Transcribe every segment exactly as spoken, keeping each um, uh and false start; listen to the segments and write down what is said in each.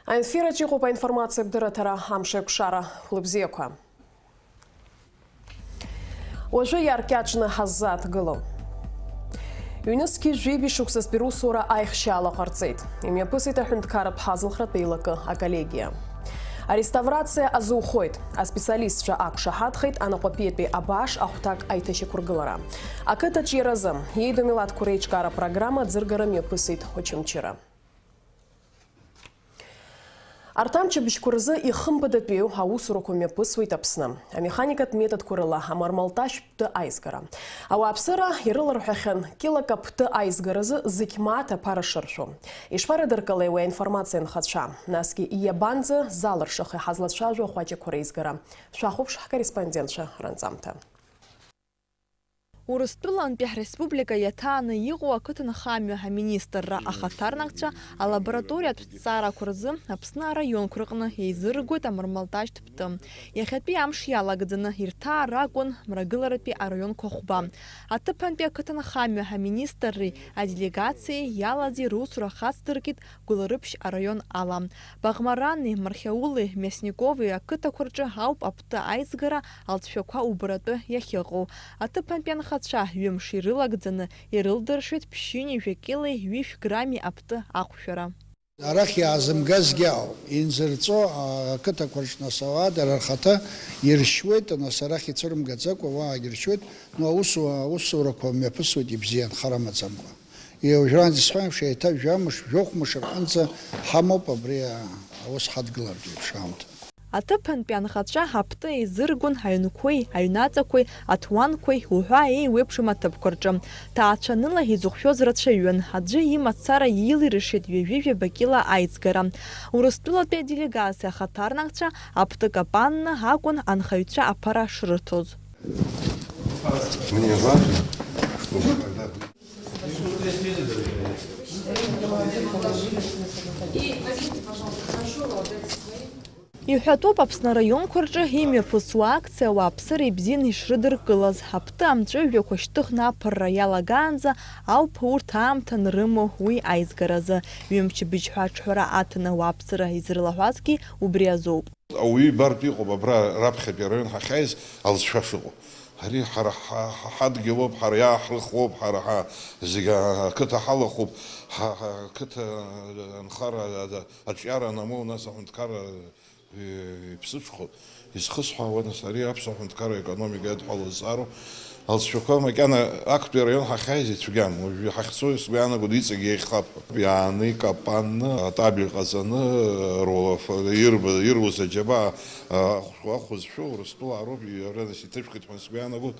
Аинфераҿ иҟоуп аинформациатә дырраҭара «Амш еиқәшара». Хәлыбзиақәа. Уажәы иааркьаҿны ҳаззааҭгыло. Ҩнызқьи жәибжь шықәсазтәи русура аихшьаала ҟарҵеит. Имҩаԥысит аҳәынҭқарратә ҳазалхратә еилакы аколлегиа. Ареставрациа азухоит. Аспециалистцәа ақәшаҳаҭхеит анаҟәаԥиатәи абааш ахәҭак аиҭашьақәыргылара. Ақыҭаҿиаразы иеиду амилаҭқәа реиҿкаара программа аӡыргара мҩаԥысит Очамчыра. Арҭ амчыбжьқәа рзы ихымԥадатәиу аусурақәа мҩаԥысуеит Аԥсны. Амеханикатә методқәа рыла амармалташь ԥты аизгара. Ауааԥсыра ирыларҳәахьан кьылак аԥты аизгаразы зегь мааҭ аԥара шыршәо. Ишԥарыдыркылеи уи аинформациа анхацәа? Насгьы иабанӡа залыршахеи ҳазлацәажәо ахәаҷақәа реизгара? Шәахәаԥш ҳкорреспондентцәа ранҵамҭа. Урыстәылантәи ҳреспублика иаҭааны иҟоу ақыҭанхамҩа аминистрра ахаҭарнакцәа алабораториатә ҭҵаарақәа рзы Аԥсны араионқәа рҟны еизыргоит амармалташьтә ԥты. Иахьатәи амш иалагӡаны ирҭаар акәын Мрагыларатәи араионқәа хәба. Аҭыԥантәи ақыҭанхамҩа аминистрреи аделегациеи иалази русура хацдыркит Гәылрыԥшь араион ала. Баӷмарани, Мархьаулеи, Мясникови ақыҭақәа рҿы ауп аԥты аизгара алҵшәақәа убаратәы иахьыҟоу. Аҭыԥантәи анхацәа ҩымш ирылагӡаны ирылдыршеит ԥшьынҩажәа кьылеи ҩышә грамми аԥты ахәшәара. Арахь иаазымгазгьы ауп. Инзырҵо ақыҭақәа рҿы нас ауаа дара рхаҭа иршьуеит, нас арахь ицәырымгаӡакәа уаагьы ршьуеит. Ну, аусу-, аусурақәа мҩаԥысуеит ибзиан, хара амаӡамкәа. Уажәраанӡа исҳәан еиԥш, еиҭа жәамш, жәохә мыш рҟынӡа ҳамоуп абри аус ҳадгылартә еиԥш аамҭа. Аҭыԥантәи анхацәа аԥты еизыргон аҩнқәеи, аҩнаҵақәеи, аҭуанқәеи уҳәа еиуеиԥшым аҭыԥқәа рҿы. Ҭаацәаныла изыхәшәоз рацәаҩын, аӡәы имацара иилиршеит ҩажәи жәаба кьыла аизгара. Урыстәылатәи аделегациа ахаҭарнакцәа аԥты капанны акәын анхаҩцәа аԥара шрыҭоз. Иҳәатәуп Аԥсны араионқәа рҿы имҩаԥысуа акциа ауааԥсыра ибзианы ишрыдыркылаз. Аԥты амҵәыжәҩақәа шьҭыхны аԥырра иалагаанӡа ауп урҭ аамҭа анрымоу уи аизгаразы. Ҩымчыбжьҳәа аҿҳәара аҭаны ауааԥсыра изырлаҳәазгьы убри азоуп. Ауаҩы ибартә иҟоуп абра раԥхьатәи араион ҳахьааиз алҵшәа шыҟоу. Ари ҳара ҳа-, ҳа-, ҳадгьылоуп, ҳара иааҳрыхуоуп, ҳара ҳа-, зегь ақыҭа ҳалахәуп, ҳа-, ҳа-, ақыҭа анхара, а-, а-, аҿиара анамоу, нас аҳәынҭқарра, э, иԥсыҽхоит. Изхысҳәаауа, нас, ари аԥсуа ҳәынҭқарра аекономика иадҳәалоу зҵаароуп. Алҵшәақәа макьана актәи араион ҳахьааиз ицәгьан, уажәы ҳахьцо сгәы иаанагоит иҵегь еиӷьхап. Иааны икапанны, атаби ҟаҵаны, рулаф-, ирб-, ируз аџьабаа, ахә-, ахә зшәу Урыстәылаа роуп, иара нас иҭышәхит ҳәа сгәы иаанагоит.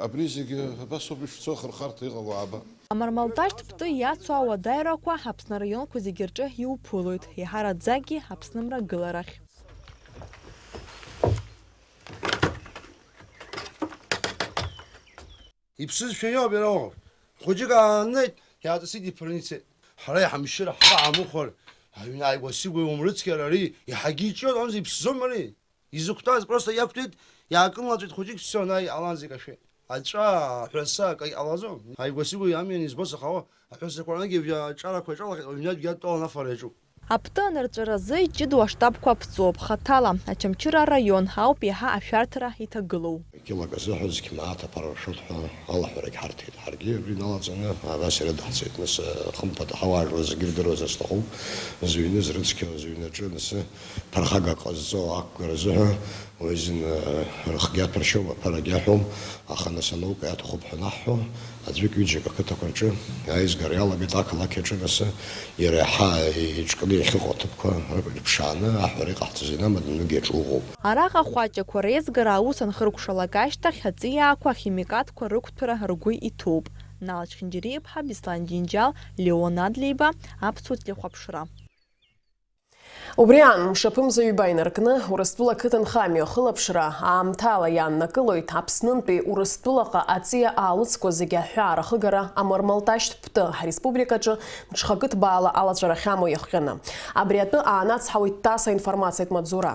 Абри зегьы абас ауп ишцо, ахырхарҭа иҟало ааба. Амармалташьтә ԥты иацу ауадаҩрақәа Аԥсны араионқәа зегьы рҿы иуԥылоит, еиҳараӡакгьы Аԥсны мрагыларахь. Иԥсызшәа иоуп иара уаҟа. Хәыҷык ааннеит, иааҵысит, иԥырны ицеит. Ҳара иҳамшьыр, ҳхы ҳамыхәар, аҩны ааигәа-сигәа иумрыцқьар, ари иаҳагьы иҿиоит, аҟынӡа иԥсӡом ари. Изықәтәаз просто иақәтәеит, иаакылнаҵәеит хәыҷык, все, ана иҟалан зегь ашәеит. Аҵәа, аҳәаса акы иҟалаӡом. Ааигәа-сигәа амҩан избо сахауа, аҳәасақәа рнагьы аҿарақәа иҿалахьеит, уажәнатәгьы адтәалан афара иаҿуп. Аԥты анырҵәаразы иҷыдоу аштабқәа аԥҵоуп. Хаҭала, Очамчыра араион ауп иаҳа ашәарҭара иҭагылоу. Кьылак азыҳәа зқьмааҭ аԥара ршоит ҳәа алаҳәарагь ҳарҭеит. Ҳаргьы абри иналаҵаны абас ирыдаҳҵеит. Нас, хымԥада, ҳауаажәлар зегьы ирдыруаз азҭахуп, зыҩны зрыцқьоу, зыҩнаҿы, нас, ԥырхагак ҟазҵо ақәгара азыҳәа, уи азын, рыхгьы аҭәаршьом, аԥарагьы аҳәом, аха, нас, анаука иаҭахуп ҳәа анаҳҳәо, аӡәык-ҩыџьак ақыҭақәа рҿы аизгара иалагеит, ақалақь аҿы, нас, иара иаҳа иҿкны иахьыҟоу аҭыԥқәа рыԥшааны аҳәара иҟаҳҵаз инамаданы ҩнык иаҿу ыҟоуп. Араҟа ахәаҷақәа реизгара аус анхыркәшалак ашьҭахь, аҵиаақәа ахимикатқәа рықәҭәара ргәы иҭоуп. Нал Чхинџьариа-иԥҳа, Беслан Џьынџьал, Леон Адлеиба, Аԥсуа телехәаԥшра. Убри аан, мшаԥымза ҩба инаркны, Урыстәыла ақыҭанхамҩа ахылаԥшра аамҭала иааннакылоит Аԥснынтәи Урыстәылаҟа аҵиаа аалыҵқәа зегьы аҳәаа рахыгара амармалташьтә ԥты ҳреспубликаҿы мҽхакы ҭбаала алаҵәара ахьамоу иахҟьаны. Абри атәы аанацҳауеит ТАСС аинформациатә маҵзура.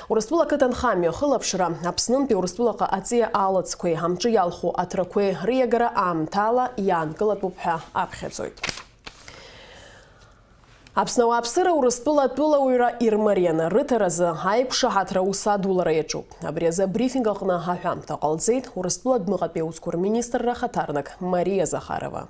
Урыстәыла ақыҭанхамҩа ахылаԥшра Аԥснынтәи Урыстәылаҟа аҵиаа аалыҵқәеи амҿы иалху аҭрақәеи рыиагара аамҭала иаанкылатәуп ҳәа аԥхьаӡоит. Аԥсны ауааԥсыра Урыстәыла атәылауаҩра ирмарианы рыҭаразы аиқәшаҳаҭра аус адулара иаҿуп. Абри азы абрифинг аҟны аҳәамҭа ҟалҵеит Урыстәыла адәныҟатәи аусқәа рминистрра ахаҭарнак Мариа Захарова.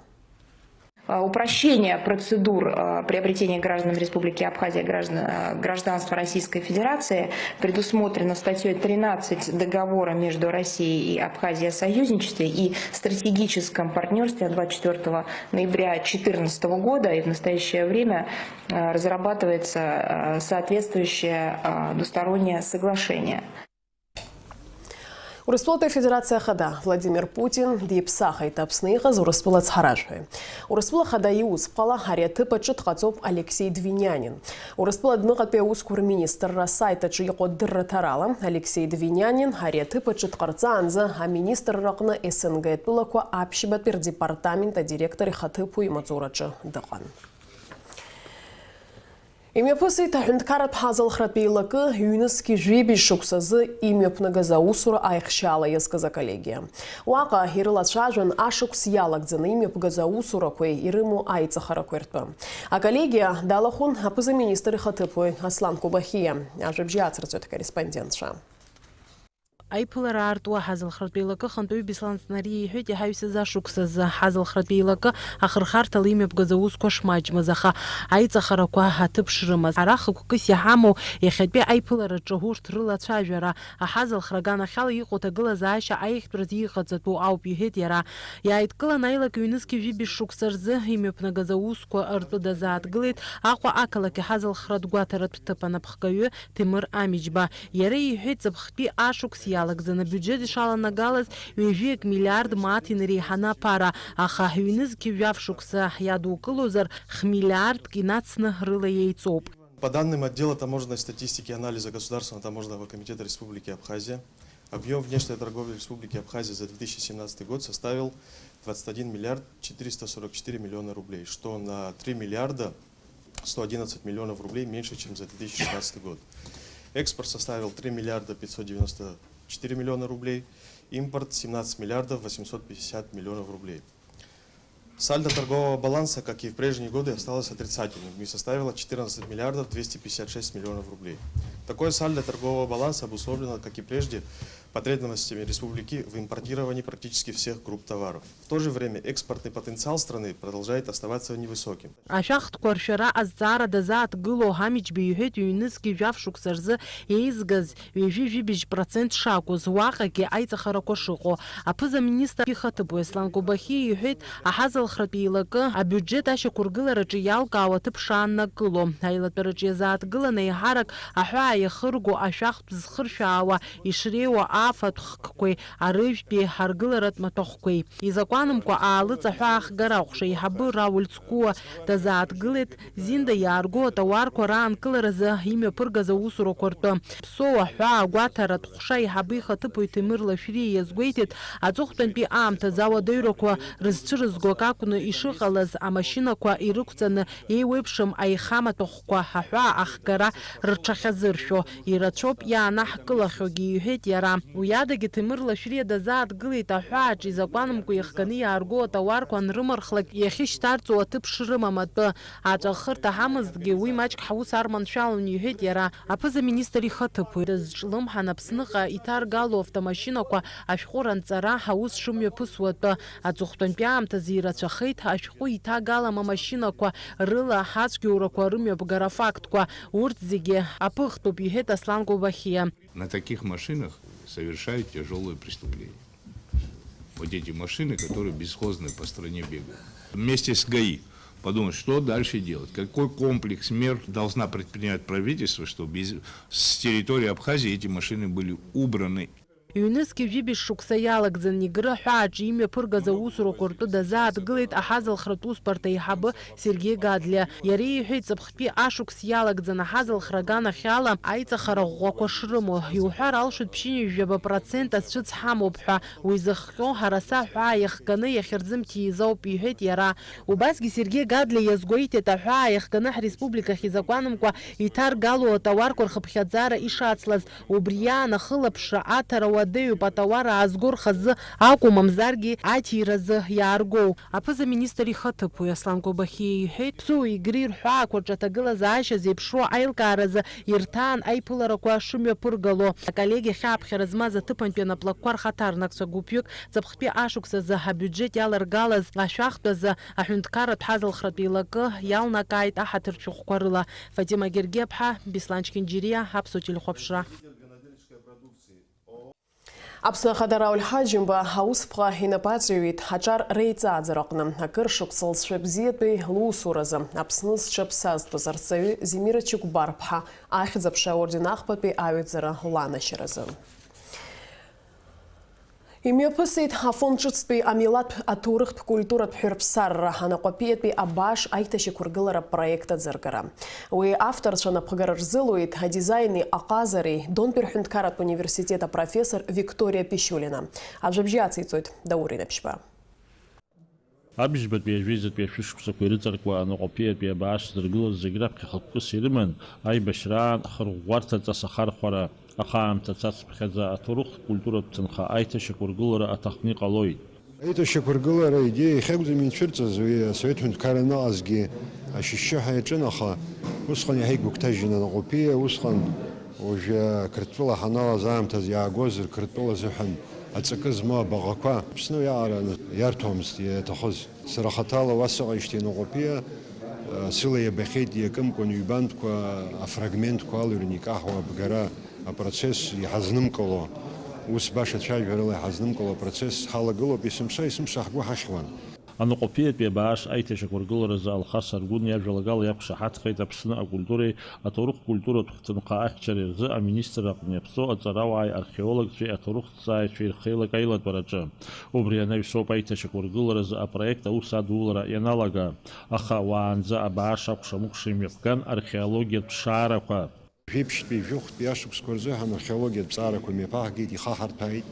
А, упрощение процедур, а, приобретения гражданами Республики Абхазия граждан-, а, гражданства Российской Федерации предусмотрено статьей тринадцать Договора между Россией и Абхазией о союзничестве и стратегическом партнерстве от двадцать четвёртого ноября четырнадцатого года, и в настоящее время, а, разрабатывается, а, соответствующее, а, двустороннее соглашение. Урыстәылатәи Афедерациа Ахада Владимир Путин диԥсахит Аԥсны иҟаз Урыстәыла ацҳаражәҳәаҩ. Урыстәыла Ахада иусԥҟала ари аҭыԥ аҿы дҟаҵоуп Алексеи Двинянин. Урыстәыла адәныҟатәи аусқәа рминистрра асайт аҿы иҟоу адырраҭарала, Алексеи Двинянин ари аҭыԥ аҿы дҟарҵаанӡа аминистрра аҟны С Н Г атәылақәа аԥшьбатәи рдепартамент адиректор ихаҭыԥуаҩ имаҵураҿы дыҟан. Имҩаԥысит аҳәынҭқарратә ҳазалхратә еилакы ҩнызқь жәибжь шықәсазы имҩаԥнагаз аусура аихшьаала иазкыз аколлегиа. Уаҟа ирылацәажәон ашықәс иалагӡаны имҩаԥгаз аусурақәеи ирымоу аиҵахарақәеи ртәы. Аколлегиа далахәын аԥыза-министр ихаҭыԥуаҩ Аслан Кобахиа. Ажәабжь иацырҵоит акорреспондентцәа. Аиԥылара аартуа ҳазалхратә еилакы ахантәаҩы Беслан Ҵнариа иҳәеит, иҳаҩсыз ашықәсазы ҳазалхратә еилакы ахырхарҭала имҩаԥгаз аусқәа шмаҷмыз, аха аиҵахарақәа аҭыԥ шрымаз. Ҳара хықәкыс иҳамоу иахьатәи аиԥылараҿы урҭ рылацәажәара, аҳазалхра аганахьала иҟоу аҭагылазаашьа аиӷьтәразы иҟаҵатәу ауп, иҳәеит иара. Иааидкылан аилак ҩнызқь жәибжь шықәса рзы имҩаԥнагаз аусқәа ртәы дазааҭгылеит Аҟәа ақалақь аҳазалхратә гәаҭаратә ҭыԥ анапхгаҩы Ҭемыр Амиџьба. Иара иҳәеит, ҵыԥхтәи ашықәс иалагӡаны абиуџьет ишаланагалаз ҩажәи акы миллиард мааҭ инареиҳаны аԥара, аха ҩнызқь жәаф шықәса иадукылозар, хмиллиардк инацны рыла еиҵоуп. По данным отдела таможенной статистики и анализа Государственного таможенного комитета Республики Абхазия, объем внешней торговли Республики Абхазия за две тысячи семнадцатый год составил двадцать один миллиард четыреста сорок четыре миллиона рублей, что на три миллиарда сто одиннадцать миллионов рублей меньше, чем за две тысячи шестнадцатый год. Экспорт составил три миллиарда пятьсот девяносто четыре миллиона рублей, импорт семнадцать миллиардов восемьсот пятьдесят миллионов рублей. Сальдо торгового баланса, как и в прежние годы, осталось отрицательным и составило четырнадцать миллиардов двести пятьдесят шесть миллионов рублей. Такое сальдо торгового баланса обусловлено, как и прежде, потребностями республики в импортировании практически всех групп товаров. В то же время экспортный потенциал страны продолжает оставаться невысоким. Ашәахтәқәа ршәара азҵаара дазааҭгыло Ҳамиџьба иҳәеит, ҩнызқь жәаф шықәса рзы еизгаз ҩажәи жәибжь процент шакәыз, уаҟагьы аиҵахарақәа шыҟоу. Аԥыза-министр ихаҭыԥуаҩ Аслан Кобахиа иҳәеит, аҳазалхратә еилакы абиуџьет ашьақәыргылараҿы иалкаау аҭыԥ шааннакыло. Аилатәараҿы иазааҭгылан еиҳарак аҳәаа иахырго ашәахтә зхыршәаауа ишреиуа афатә хкқәеи арыжәтәи аргыларатә маҭәахәқәеи. Изакәанымкәа аалыҵ аҳәаа ахгара аҟәша аиҳабы Рауль Цкуа дазааҭгылеит, Зинда иаарго атауарқәа раанкыларазы имҩаԥыргаз аусурақәа ртәы. Ԥсоу аҳәаа агәаҭаратә ҟәша аиҳабы ихаҭыԥуаҩ Ҭемыр Лашәриа иазгәеиҭеит, аҵыхәтәантәи аамҭазы ауадаҩрақәа рызцәырызго акакәны ишыҟалаз, амашьынақәа ирықәҵаны еиуеиԥшым аихамаҭәахәқәа аҳәаа ахгара рҽахьазыршәо. Ирацәоуп иаанаҳкылахьоугьы, иҳәеит иара. Уи адагьы Ҭемыр Лашәриа дазааҭгылеит аҳәааҿ изакәанымкәа иахганы иаарго атауарқәа анрымархлак иахьышьҭарҵо аҭыԥ шрымам атәы. Аҵәахырҭа ҳамазҭгьы уи маҷк ҳаус арманшәалон, иҳәеит иара. Аԥыза-министр ихаҭыԥуаҩ дазҿлымҳан Аԥсныҟа иҭаргало автомашьынақәа ашәҟәы ранҵара аус шымҩаԥысуа атәы. Аҵыхәтәантәи аамҭазы ирацәахеит ашәҟәы иҭагалам амашьынақәа рыла ацәгьоурақәа рымҩаԥгара афактқәа. Урҭ зегьы аԥыхтәуп, иҳәеит Аслан Кобахиа. На таких машинах совершают тяжелые преступления. Вот эти машины, которые бесхозные по стране бегают. Вместе с ГАИ подумать, что дальше делать, какой комплекс мер должна предпринять правительство, чтобы из, с территории Абхазии эти машины были убраны. Ҩнызқь жәибжь шықәса иалагӡан Негры аҳәааҿы имҩаԥыргаз аусурақәа ртәы дазааҭгылеит аҳазалхратә усбарҭа аиҳабы Сергеи Гадлиа. Иара иҳәеит, ҵыԥхтәи ашықәс иалагӡан аҳазалхра аганахьала аиҵахара ӷәӷәақәа шрымоу. Иуҳәар алшоит, ԥшьынҩажәаба процент ацәыӡ ҳамоуп ҳәа. Уи зыхҟьо ҳараса аҳәаа иахганы иахьырзымҭииз ауп, иҳәеит иара. Убасгьы Сергеи Гадлиа иазгәеиҭеит, аҳәаа иахганы ҳреспубликахь изакәанымкәа иҭаргало атауарқәа рхыԥхьаӡара ишацлаз, убри иаан ахылаԥшра аҭара Деиуп атауар аазго рхазы акәу, мамзаргьы аҭиразы иааргоу. Аԥыза-министр ихаҭыԥуаҩ Аслан Кобахьиа иҳәеит, ԥсуа-угри рҳәаақәа рҿы аҭагылазаашьа зеиԥшроу аилкааразы ирҭаан аиԥыларақәа шымҩаԥыргало. Аколлегиа хьааԥхьара змаз аҭыԥантәи анаплакқәа рхаҭарнакцәа гәыԥҩык ҵыԥхтәи ашықәсазы абиуџьет иаларгалаз ашәахтәазы аҳәынҭқарратә ҳазалхратә еилакы иалнакааит аҳаҭыртә шәҟәқәа рыла. Фатима Гергиаԥҳа, Беслан Чкинџьириа, Аԥсуа телехәаԥшра. Аԥсны Ахада Рауль Ҳаџьымба аусԥҟа инапы аҵаҩит аҿар реиҵааӡараҟны. Акыр шықәса лҵшәа бзиатәи лусуразы Аԥсны зҽаԥсазтәыз арҵаҩы Земира Чыгәбарԥҳа Ахьӡ-аԥша аорден ахԥатәи аҩаӡара ланашьаразы. Имҩаԥысит Афон ҿыцтәи амилаҭтә аҭоурыхтә культуратә ҳәырԥсарра анаҟәаԥиатәи абааш аиҭашьақәыргылара проект аӡыргара. Уи авторцәа напхгара рзылуеит адизаини аҟазареи Донтәи рҳәынҭқарратә университет апрофессор Викториа Пишулина. Ажәабжьы ациҵоит Даур Инаԥшьба. Абжьбатәи ажәеизатәи ашәышықәсақәа ирыҵаркуа анаҟәаԥиатәи абааш зыргылаз зегь раԥхьа хықәкыс ирыман, аибашьраан хырӷәӷәарҭаҵас ахархәара, аха аамҭа цацԥхьаӡа аҭоурыхтә культуратә ҭынха аиҭашьақәыргылара аҭахны иҟалоит. Аиҭашьақәыргылара идеиа иахьакәӡам инцәырҵыз, уи асовет ҳәынҭқарра аныҟазгьы ашьшьыҳәа иаҿын, аха усҟан иаҳа игәыгәҭажьын анаҟәаԥиа, усҟан уажәы Қырҭтәыла ҳаналаз аамҭазы иаагоз Қырҭтәыла азыҳәан аҵакы змоу абаҟақәа Аԥсны уиаҟара иарҭомызт иаҭахыз. Сара хаҭала уа сыҟеижьҭеи анаҟәаԥиа, сыла иабахьеит иакымкәан ҩбантәқәа афрагментқәа алҩрны икаҳауа абгара апроцесс иҳазнымкыло, ус баша цәажәарыла иҳазнымкыло апроцесс ҳалагылоуп, есымша-есымша ҳгәы ҳахьуан. Анаҟәаԥиатәи абааш аиҭашьақәыргыларазы Алхас Аргәын иажәалагала иақәшаҳаҭхеит Аԥсны акультуреи аҭоурых-культуратә ҭынха ахьчареи рзы аминистрра аҟны иаԥсоу аҵарауааи археологцәеи аҭоурыхҭҵааҩцәеи рхеилак аилатәараҿы. Убри анаҩсоуп аиҭашьақәыргыларазы апроект аус адулара ианалага. Аха уаанӡа абааш акәша-мыкәша имҩаԥган археологиатә ԥшаарақәа. Жәиԥшьтәи, жәохәтәи ашықәсқәа рзыҳәан археологиатә ҵаарақәа мҩаԥаҳгеит, ихаҳарҭәааит,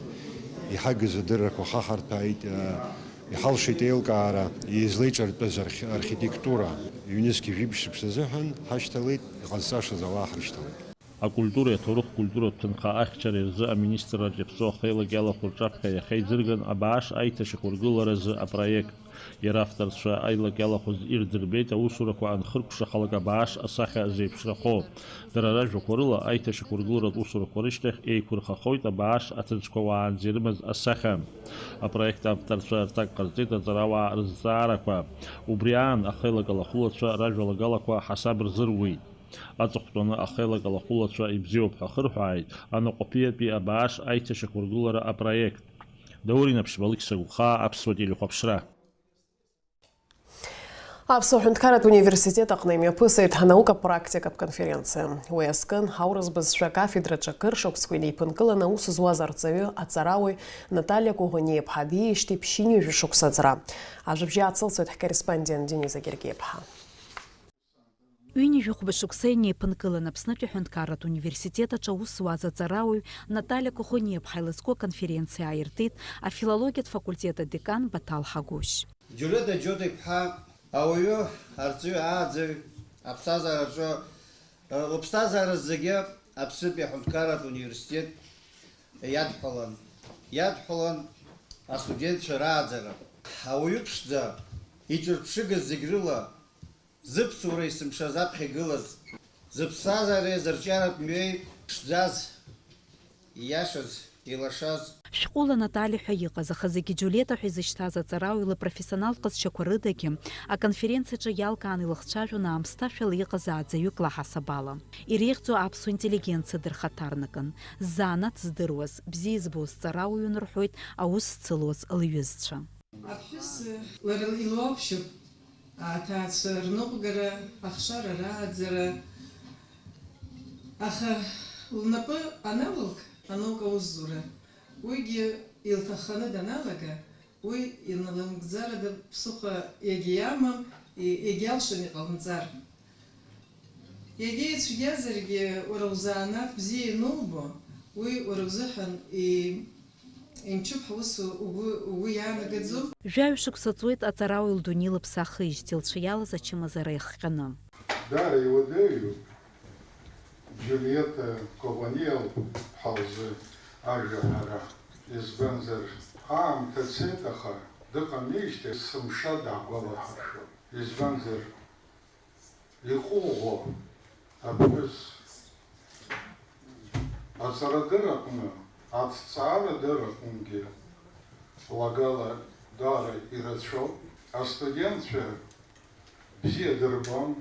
иҳагыз адыррақәа хаҳарҭәааит, иҳалшеит аилкаара, излеиҿартәыз архи-, архитектура. Ҩнызқь жәиԥшь шықәса азыҳәан ҳашьҭалеит, иҟазҵашаз ауаа ҳрышьҭалеит. Акультуреи аҭоурых-культуратә ҭынха ахьчареи рзы аминистрраҿы иаԥсоу ахеилак иалахәу рҿаԥхьа иахьа иӡырган абааш аиҭашьақәыргыларазы апроект. Иара авторцәа аилак иалахәыз ирдырбеит аусурақәа анхыркәшахалак абааш асахьа зеиԥшрахо. Дара ражәақәа рыла, аиҭашьақәыргыларатә усурақәа рышьҭахь еиқәырхахоит абааш аҭыӡқәа уаанӡа ирымаз асахьа. Апроект авторцәа рҭак ҟарҵеит аҵарауаа рызҵаарақәа. Убри аан ахеилак алахәылацәа ражәалагалақәа ҳасаб рзыруит. Аҵыхәтәаны ахеилак алахәылацәа ибзиоуп ҳәа хырҳәааит анаҟәаԥиатәи абааш аиҭашьақәыргылара апроект. Даур Инаԥшьба, Алықьса Гәхаа, Аԥсуа телехәаԥшра. Аԥсуа ҳәынҭқарратә университет аҟны имҩаԥысит анаукатә практикатә конференциа. Уи азкын аурыс бызшәа акафедраҿы акыр шықәсқәа инеиԥынкыланы аус зуаз арҵаҩы аҵарауаҩ Наталиа Коӷониаԥҳа диижьҭеи ԥшьынҩажәа шықәса аҵра. Ажәабжьы ацылҵоит ҳкорреспондент Дениза Гергиаԥҳа. Ҩынҩажәи хәба шықәса инеиԥынкылан Аԥснытәи аҳәынҭқарратә университет аҿы аус зуаз аҵарауаҩ Наталиа Коӷониаԥҳа илызку аконференциа ааиртит афилологиатә факультет адекан Баҭал Ҳагәышь. Џьулиета Џьота-иԥҳа ауаҩы, арҵаҩы, ааӡаҩ, аԥсҭазаараҿы, лыԥсҭазаара зегьы Аԥснытәи аҳәынҭқарратә университет иадҳәалан, иадҳәалан астудентцәа рааӡара. Ауаҩы ԥшӡа, иҿырԥшыгаз зегь рыла, зыԥсуара есымша заԥхьа игылаз, зыԥсҭазаареи зырҿиаратә мҩеи ԥшӡаз, ииашаз, илашаз. Шәҟәыла Натали ҳәа иҟаз, аха зегьы Џьулиета ҳәа изышьҭаз аҵарауаҩ лыпрофессионалтә ҟазшьақәа рыдагьы, аконференциаҿы иалкааны илыхцәажәон аамсҭашәала иҟаз ааӡаҩык лаҳасаб ала. Иреиӷьӡоу аԥсуа интеллигенциа дырхаҭарнакын. Ззанааҭ здыруаз, бзиа избоз ҵарауаҩын рҳәоит аус зцылоз лҩызцәа. Аԥҳәыс лара илоуԥшьуп аҭаацәа рныҟәгара, ахшара рааӡара, аха лнапы аналалк анаука аусзура, уигьы илҭахханы даналага, уи иналымкӡарада ԥсыхәа егьа иамам, егьалшом иҟалымҵар. Иагьа ицәгьазаргьы, уара узанааҭ бзиа ианубо, уи уара узыҳәан и-, имчуп ҳәа ус угәы, угәы иаанагаӡом. Жәаҩа шықәса ҵуеит аҵарауаҩ лдунеи лыԥсы ахижьҭеи лцәа иалаз ачымазара иахҟьаны. Даара иуадаҩуп Џьулиета Коӷониаԥҳа лзы. Ажәаҳәара, избанзар, аамҭа цеит, аха дыҟамижьҭеи сымша даагәалаҳаршәоит. Избанзар, иҟәыӷәӷәо аԥҳәыс аҵарадырраҟны, аҭҵаарадырраҟынгьы лагала даара ирацәоуп. Астудентцәа бзиа дырбон.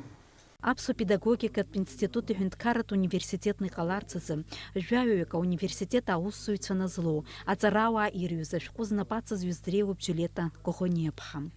Аԥсуа педагогикатә институт иҳәынҭқарратә университетны иҟаларц азы, жәаҩаҩык ауниверситет аусзуҩцәа назлоу, аҵарауаа ирҩыз ашәҟәы знапы ацызҩыз дреиуоуп Џьулиета Коӷониаԥҳа.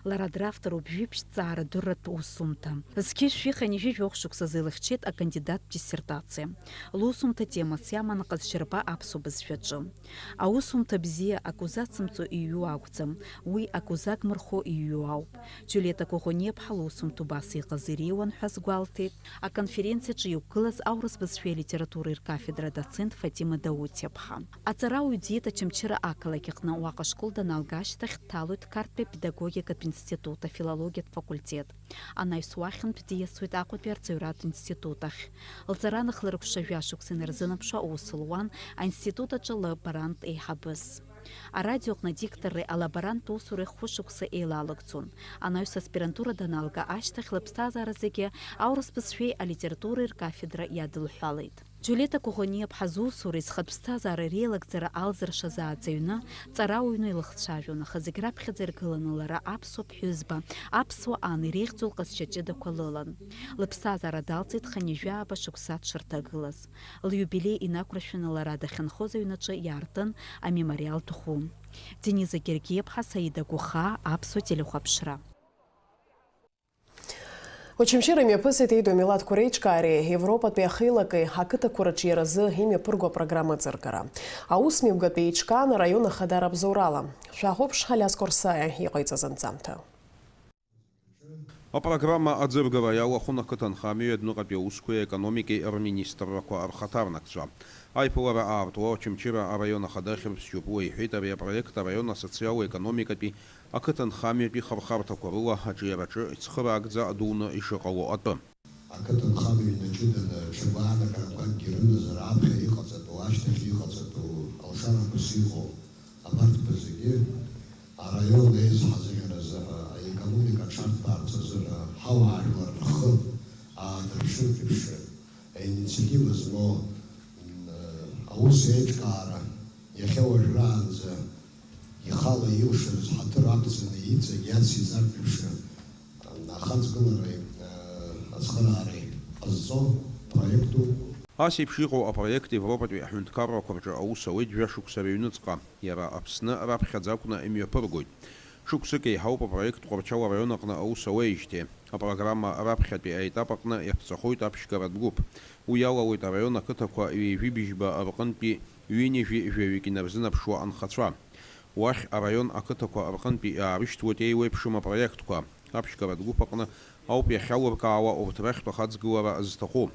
Лара дравторуп жәибжь ҭҵаарадырратә усумҭа. Зқьи жәшәи хынҩажәи жәохә шықәсазы илыхьчеит акандидаттә диссертациа. Лусумҭа темас иаман аҟазшьарба аԥсуа бызшәаҿы. Аусумҭа бзиа, акы узацымҵо иҩу акәӡам, уи акы узагмырхо иҩу ауп. Џьулиета Коӷониаԥҳа лусумҭа убас иҟаз иреиуан ҳәа азгәалҭеит аконференциаҿы иқәгылаз аурыс бызшәеи алитературеи ркафедра адоцент Фатима Даутиаԥҳа. Аҵарауаҩ диит Очамчыра ақалақь аҟны, уаҟа ашкол даналга ашьҭахь дҭалоит Қарҭтәи апедагогикатә институт афилологиатә факультет. Анаҩс уахьынтә диасуеит Аҟәатәи арҵаҩратә институт ахь. Лҵара аныхлыркәша жәашықәса инарзынаԥшуа аус луан аинститут аҿы лаборант еиҳабыс. Арадиоҟны адикторреи алаборанттә усуреи хәышықәса еилалагӡон. Анаҩс аспирантура даналга ашьҭахь лыԥсҭазаара зегьы аурыс бызшәеи алитературеи ркафедра иадылҳәалеит. Џьулиета Коӷониаԥҳа зусуреи зхатә ԥсҭазаареи реилагӡара алзыршаз ааӡаҩны, ҵарауаҩны илыхцәажәон, аха зегь раԥхьаӡа иргыланы лара аԥсуа ԥҳәызба, аԥсуа ан иреиӷьӡоу лҟазшьа ҷыдақәа лылан. Лыԥсҭазаара далҵит хынҩажәи жәаба шықәса дшырҭагылаз. Лиубилеи инақәыршәаны лара дахьынхоз аҩнаҿы иаартын амемориалтә ӷәы. Дениза Гергиаԥҳа, Саида Гәыхаа, Аԥсуа телехәаԥшра. Очамчыра имҩаԥысит еидоу амилаҭқәа реиҿкаареи Европатәи ахеилакеи ақыҭақәа рыҿиаразы имҩаԥырго апрограмма аӡыргара. Аусмҩаԥгатә еиҿкаан араион ахада рабзоурала. Шәахәаԥш, Алиас Корсаиа иҟаиҵаз анҵамҭа. Апрограмма аӡыргара иалахәын ақыҭанхамҩеи адәныҟатәи аусқәеи аекономикеи рминистррақәа рхаҭарнакцәа. Аиԥылара аартуа Очамчыра араион ахада ахьырԥсшьоуп. Уи иҳәеит, ари апроект араион асоциал-економикатәи, ақыҭанхамҩатәи хырхарҭақәа рыла аҿиараҿы ицхыраагӡа дуны ишыҟало атәы. Ақыҭанхамҩа инаҷыданы ҽа гәаанагарақәакгьы рымазар, аԥхьа иҟаҵатәу, ашьҭахь иҟаҵатәу алшарақәас иҟоу абарҭқәа зегьы араион еизҳазыӷьаразы ҳәа, аекономика аҽарҭбаарц азы ҳәа, ҳауаажәлар рхы аадырԥшыртә еиԥш, аинициатива змоу, м, аус еиҿкаара иахьа уажәраанӡа ихала илшаз ҳаҭыр ақәҵаны иҵегь иациҵартә еиԥш, м, ахаҵгылареи, м, ацхыраареи ҟазҵо проектуп. Ас еиԥш иҟоу апроект Европатәи аҳәынҭқаррақәа рҿы аус ауеит жәашықәса рыҩныҵҟа. Иара Аԥсны раԥхьаӡа акәны имҩаԥыргоит. Шықәсык еиҳауп апроект Тҟәарчал араион аҟны аус ауеижьҭеи. Апрограмма раԥхьатәи аетап аҟны иаԥҵахоит аԥшьгаратә гәыԥ. Уи иалалоит араион ақыҭақәа ҩажәи бжьба рҟынтәи ҩынҩажәи жәаҩык инарзынаԥшуа анхацәа. Уахь араион ақыҭақәа рҟынтәи иаарышьҭуеит еиуеиԥшым апроектқәа. Аԥшьгаратә гәыԥ аҟны ауп иахьалуркаауа урҭ рахьтә ахаҵгылара зҭаху.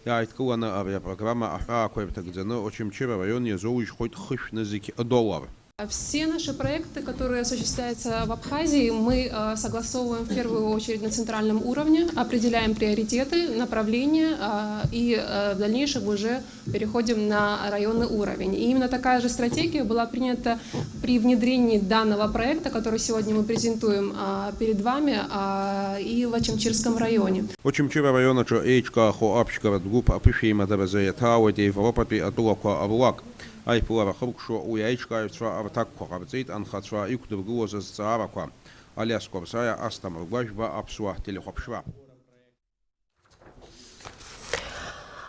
Иааидкыланы ари апрограмма аҳәаақәа ирҭагӡаны Очамчыра араион иазоужьхоит хышә нызқь доллар. Все наши проекты, которые осуществляются в Абхазии, мы, э, согласовываем в первую очередь на центральном уровне, определяем приоритеты, направления, э, и, э, в дальнейшем уже переходим на районный уровень. И именно такая же стратегия была принята при внедрении данного проекта, который сегодня мы презентуем, а, перед вами, а, и в Очамчирском районе. Очамчыра араион аҿы еиҿкаахо аԥшьгаратә гәыԥ аԥышәеимадаразы иаҭаауеит Европатәи атәылақәа руак. Аиԥылара ахыркәшо уи аиҿкааҩцәа рҭакқәа ҟарҵеит анхацәа иқәдыргылоз азҵаарақәа. Алиас Корсаиа, Асҭамыр Гәажәба, Аԥсуа телехәаԥшра.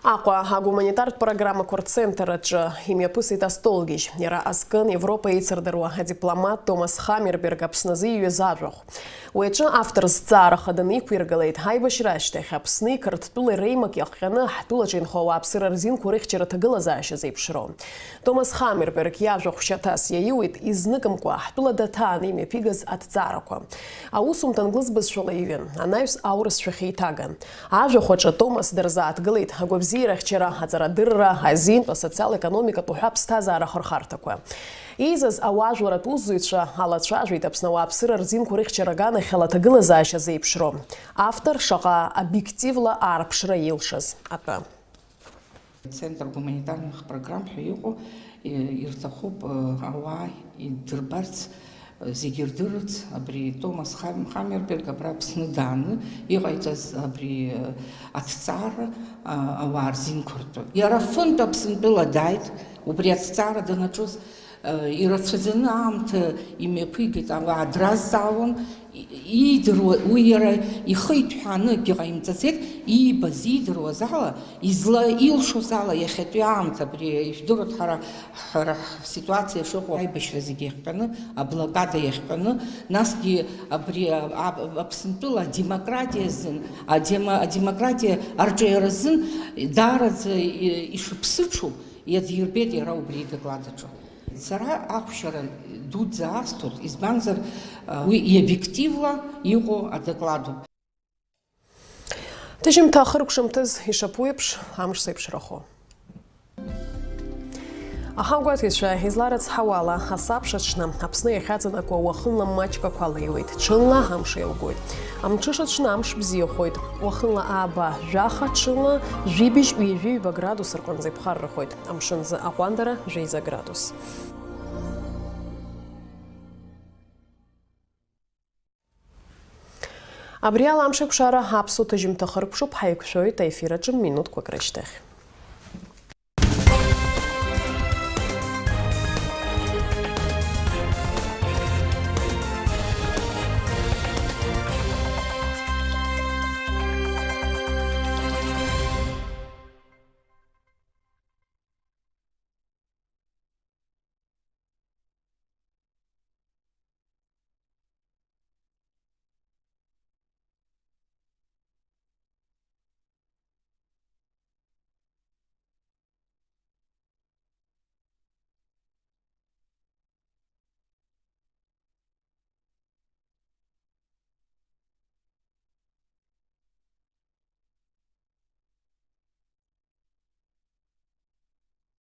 Аҟәа агуманитартә программақәа рцентр аҿы имҩаԥысит астолгьежь. Иара азкын Европа еицырдыруа адипломат Томас Хаммерберг Аԥсназы ииҩыз ажәахә. Уи аҿы автор зҵаара хаданы иқәиргылеит аибашьра ашьҭахь Аԥсни Қырҭтәылеи реимак иахҟьаны ҳтәылаҿы инхо ауааԥсыра рзинқәа рыхьчара аҭагылазаашьа зеиԥшроу. Томас Хаммерберг иажәахә шьаҭас иаиуит, изныкымкәа ҳтәыла даҭааны имҩаԥигаз аҭҵаарақәа. Аусумҭа англыз бызшәала иҩын, анаҩс аурысшәахь еиҭаган. Ажәахә аҿы Томас дырзааҭгылеит агәабзиарахьчара, аҵарадырра, азинтә, асоциал-економикатә уҳәа аԥсҭазаара ахырхарҭақәа. Еизаз ауаажәларратә усзуҩцәа алацәажәеит Аԥсны ауааԥсыра рзинқәа рыхьчара аганахьала аҭагылазаашьа зеиԥшроу. Автор шаҟа обиективла аарԥшра илшаз атәы. Центр гуманитарных программ ҳәа иҟоу, Ирҭахуп ауаа идырбарц, зегьы ирдырырц абри Томас Хам-, Хаммерберг абра Аԥсны дааны иҟаиҵаз абри аҭҵаара ауаа рзинқәа ртәы. Иара фынтә Аԥсынтәыла дааит, убри аҭҵаара данаҿыз, ирацәаӡаны аамҭа имҩаԥигеит ауаа дразҵаауан, иидыруа, уи иара ихы иҭҳәааны акгьы ҟаимҵаӡеит, иибаз, иидыруаз ала, изла-, илшоз ала иахьатәи аамҭа, абри ижәдыруеит, ҳара, ҳара ҳситуациа шыҟоу, аибашьра зегьы иахҟьаны, аблокада иахҟьаны, насгьы абри а-, а-, Аԥсынтәыла адемократиа азын, адема-, адемократиа арҿиаразын даараӡа и-, ишыԥсыҽу иадирбеит иара убри идоклад аҿы. Сара ахәшьара дуӡӡа асҭоит, избанзар, уи иобиективла иҟоу адокладуп. Ҭыжьымҭа ахыркәшамҭаз ишаԥу еиԥш, амш зеиԥшрахо. Аҳауагәаҭаҩцәа изларыцҳауала, асабша аҽны Аԥсны иахьаҵанакуа уахынла маҷк ақәа леиуеит, ҽынла амш еилгоит. Амҽыша аҽны амш бзиахоит, уахынла ааба жәаха, ҽынла жәибжь ҩажәи ҩба градус рҟынӡа иԥхаррахоит, амшынӡы аҟәандара жәеиза градус. Абри ала амшеиқәшара аԥсуа ҭыжьымҭа хыркәшоуп, ҳаиқәшәоит аефир аҿы минуҭқәак рышьҭахь.